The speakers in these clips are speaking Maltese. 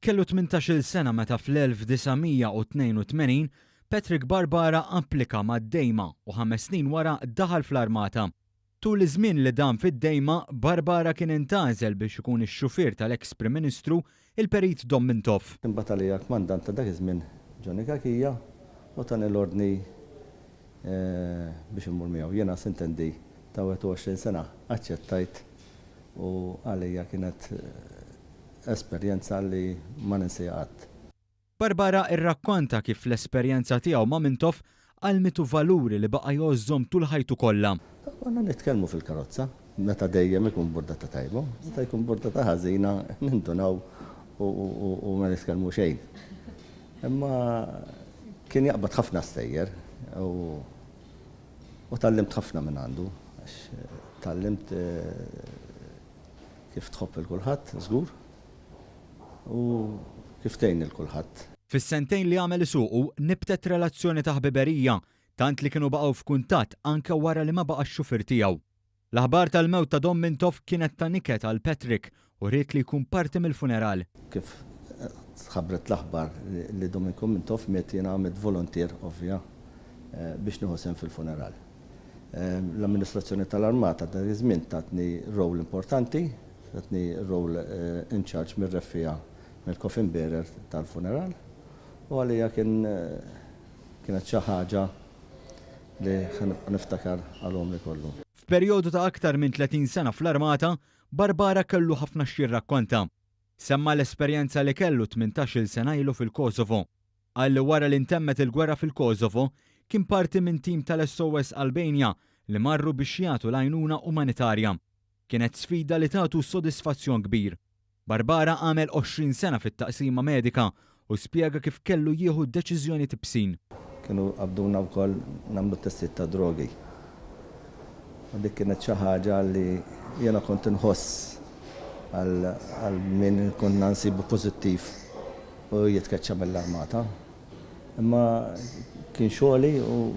Kellu 18-il sena meta fl-1982 Patrick Barbara applika mad-Dejma u ħames snin wara daħal fl-Armata. Tul iż-żmien li dam fid-Dejma, Barbara kien intgħażel biex ikun ix-xufier tal-eks Prim Ministru, il-Perit Dom Mintoff. Imbagħad għalija l-kmandant ta' dak iż-żmien Johnny Cachia u tani l-ordni biex immur miegħu. Jiena sintendi ta' 21 sena aċċettajt u għalija kienet esperjenza li ma ninsiha qatt. Barbara rrakkonta kif l-esperjenza tiegħu ma' Mintoff għallmitu valuri li baqa' jgħożżhom tul ħajtu kollha. Konna nitkellmu fil-karozza, meta dejjem ikun burdata tajba, meta jkun burdata ħażina nindunaw u ma nitkellmu xejn. Imma kien jaqbad ħafna stejjer u tgħallimt ħafna minn għandu għax tgħallimt kif tħobb 'il kulħadd żgur. U kif tgħin lil kulħadd. Fis-sentejn li għamel isuqu, nibtet relazzjoni ta' ħbiberija, tant li kienu baqgħu f'kuntatt anke wara li ma baqax xufier tiegħu. L-aħbar tal-mewt ta' Dom Mintoff kienet ta' niket għal Patrick u ried li jkun parti mill-funeral. Kif tħabbret l-aħbar li Domenico Mintoff miet jiena għamilt voluntier ovvja biex nieħu sehem fil-funeral. L-amministrazzjoni tal-Armata dak iż-żmien tatni role importanti Tatni role in charge mir-reffiegħa mill-coffin bearer tal-funeral u għalija kien kienet xi ħaġa li ħa nibqa' niftakar għal għomri kollu. F'perjodu ta' aktar minn 30 sena fl-Armata, Barbara kellu ħafna x'jirrakkonta. Semma l-esperjenza li kellu 18-il sena ilu fil-Kosovo. Qal li wara li ntemmet il-gwerra fil-Kosovo, kien parti minn tim tal-SOS Albania li marru biex jagħtu l-għajnuna umanitarja. Kienet sfida li tatu sodisfazzjon kbir. Barbara għamel 20 sena fit-taqsima medika u spjega kif kellu jieħu deċiżjonijiet ibsin. Kienu qabduna wkoll nagħmlu testijiet ta' drogi. U dik kienet xi ħaġa li jiena kont inħoss għal min konna nsibu pożittiv u jitkeċċa mill-armata. Imma kien xogħli u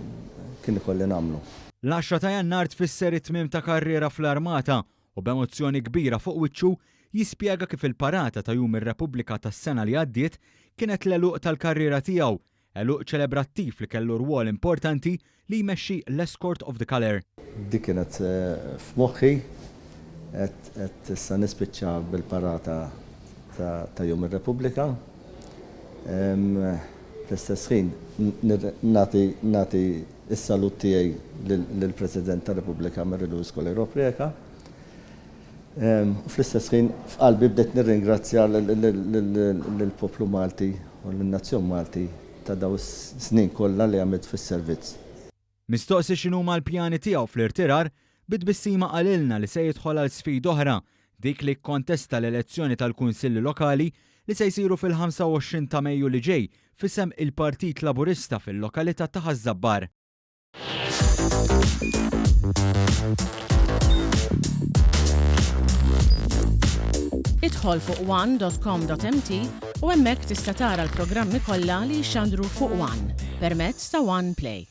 kien ikolli nagħmlu. L-għaxra ta' Jannar tfisser it-tmiem ta' karriera fl-Armata u b'emozzjoni kbira fuq wiċċu jispjega kif il-parata ta' Jum ir-Repubblika tas-sena li għaddiet kienet l-għeluq tal-karriera tiegħu, għeluq ċelebrattiv li kellu rwol importanti li jmexxi l-Escort of the Colour. Dik kienet f'moħħi, għedt issa nispiċċa bil-parata ta' Jum ir-Repubblika. Fl-istess ħin nagħti nagħti s-salut tiegħi lill-President tar-Repubblika Mary Louise Coleiro Preca. U fl-istess ħin f'qalbi bdejt nirringrazzja lill-poplu Malti u lin-nazzjon Malti ta' dawn is-snin kollha li għamilt fis-servizz. Mistoqsi x'inhuma l-pjani tiegħu fl-irtirar, bi tbissima qalilna li se jidħol għal sfida oħra, dik li jikkontesta l-elezzjoni tal-Kunsilli Lokali li se jsiru fil-25 ta' Mejju li ġej f'isem il-Partit Laburista fil-lokalità ta' Ħaż-Żabbar. Idħol fuq one.com.mt u hemmhekk tista' tara l-programmi kollha li jixxandru fuq One permezz ta' One Play.